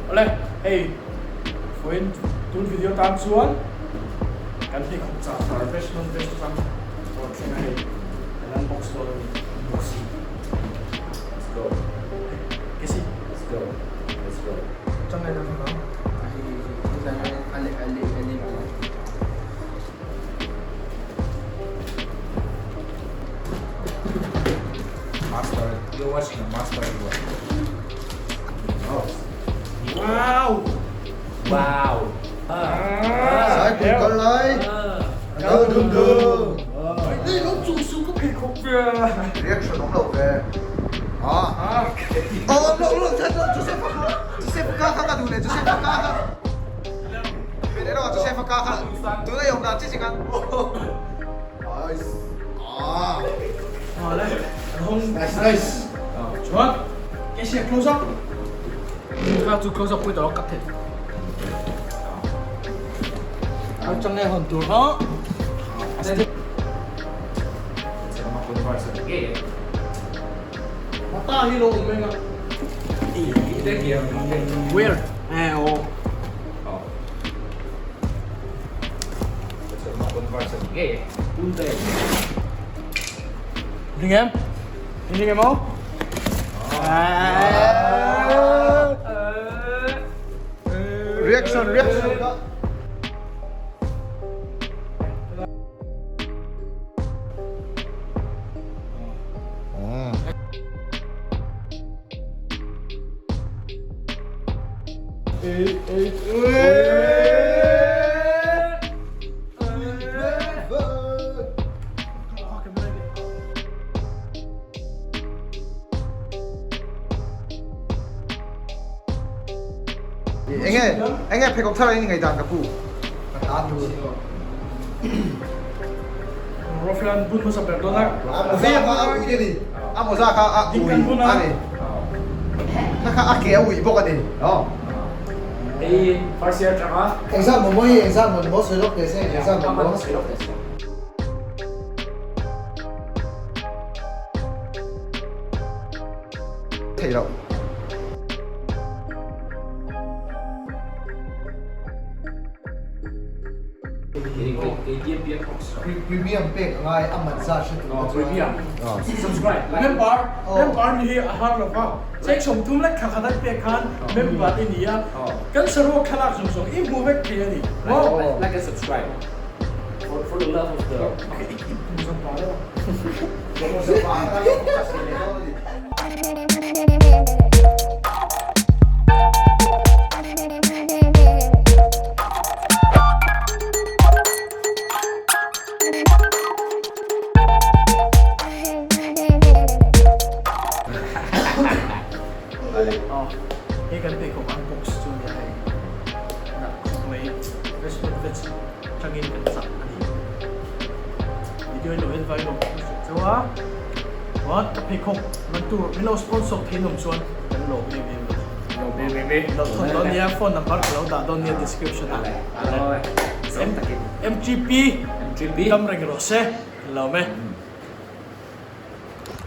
Awle, hei vawiin tun video tan chuan kan pheikhawk chah thar veg non veg atang rawn thleng a hei kan unbox dawn a ni. Unboxing. Let's go. Kesi. Let's go. Let's go. Tang ai kan hmu ang. Master, you're watching a master Wow! Wow! Sai pui kal lai. Kal dum dum. Nei lo chu su ka phei khawp ve. Reaction awm lo ve. Ah. Oh lo lo chan lo Joseph Joseph ka kha ka duh leh Joseph ka kha. Ve leh lo Joseph ka kha tuna i awm dan chi chi khan. Nice. Ah. Ah le. An hawng. Nice nice. Chuan Asia close up. Kha chu close up pui tawh cut thei. Au chang nge hawn tur ha. Mata hi lo awm eng a. Where? Eh aw. Ding em? Ding em aw? Reaction reaction ka. Enge enge pheikhawk thar in ngaihdan ka pu. Ka tan tur. Roflan bun hmasa ber dawn a. A mawza kha a ui a ni. A mawza kha a ui a ni. Kha kha a ke a ui bawk a ni. Hei first year atanga. Engzat maw hi engzat maw ni maw sawi lawk teh se engzat maw maw. Sawi lawk teh se. Thei loh. Premium pek a ngai a man zat hre tur te chuan. Subscribe member member ni hi a har lo va cheng 30 lek thla khat an pek khan member i ni a kan saruak thlalak zawng zawng i hmu vek thei a ni like and subscribe for for the love of the Hei kan pheikhawk unbox chu nia hei nalh khawp mai restaurant veg atangin kan chah a ni. Video hi lo en vai lo ka hrilh chauh a, chuan ka pheikhawk man tur min lo sponsor thei nawm chuan kan lawm em em lo. Lawm em em e. Lo thawn dawn nia phone number ka lo dah dawn nia description ah. MGP dam reng rawh se kan lawm e.